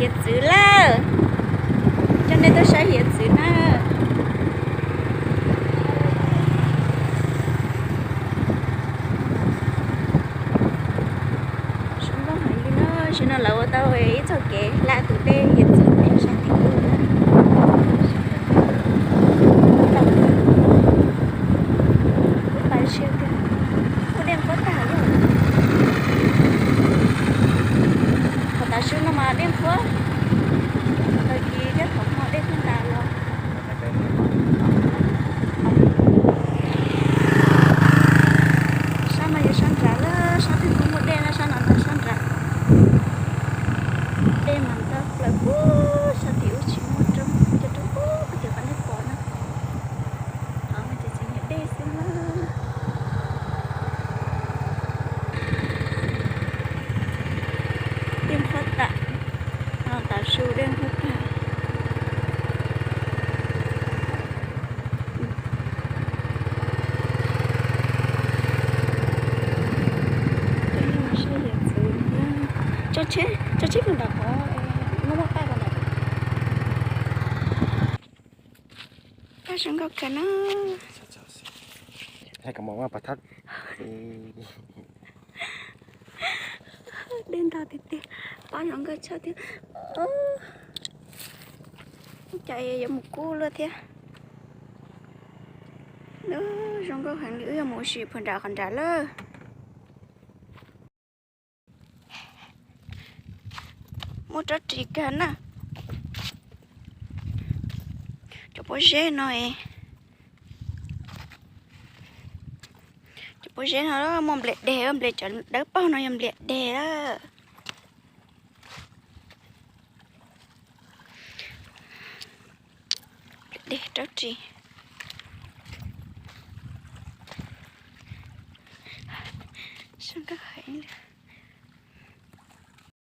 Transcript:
Hiav txwv lawm, coj nej tuaj saib hiav txwv na. Zoo nkauj heev li na, zaum no lawv ua tau ib txoj kev hla tus dej hiav txwv mus rau sab tim ub na. Ib pas ntsia tiag, kuj dej qhuav tag li. Qhov tav su no mas dej qhuav, tag kis thiab thaum no dej kuj ntas los. Sab no yog sab nrad lawm, sab twg kuj muaj dej na, sab no sab nrad. Dej mas ntau plaws, sab tim ub tsis muaj roob, cov roob ub pem tim qhov nej pom na. Qhov no ces tseem yog dej xwb na. Dej qhuav tas, tav su dej qhuav tas. Tso tsheb, tso tsheb mus nram qhov muaj muaj paj ko ntawd. Paj zoo nkauj kawg na. Dej ntau tiag tiag, paj zoo nkauj tshaj thiab. Cas yuav mus kub luaj thiab. Zoo nkauj heev li, wb yuav mus ua si puag nram qhov nrad lawm. Muaj rab ris kawg na. Cov pob zeb no, cov pob zeb no muaj nplias deg, nplias cov dawb paug no yog nplias deg lawm. Nplias deg rab ris. Zoo nkauj heev li.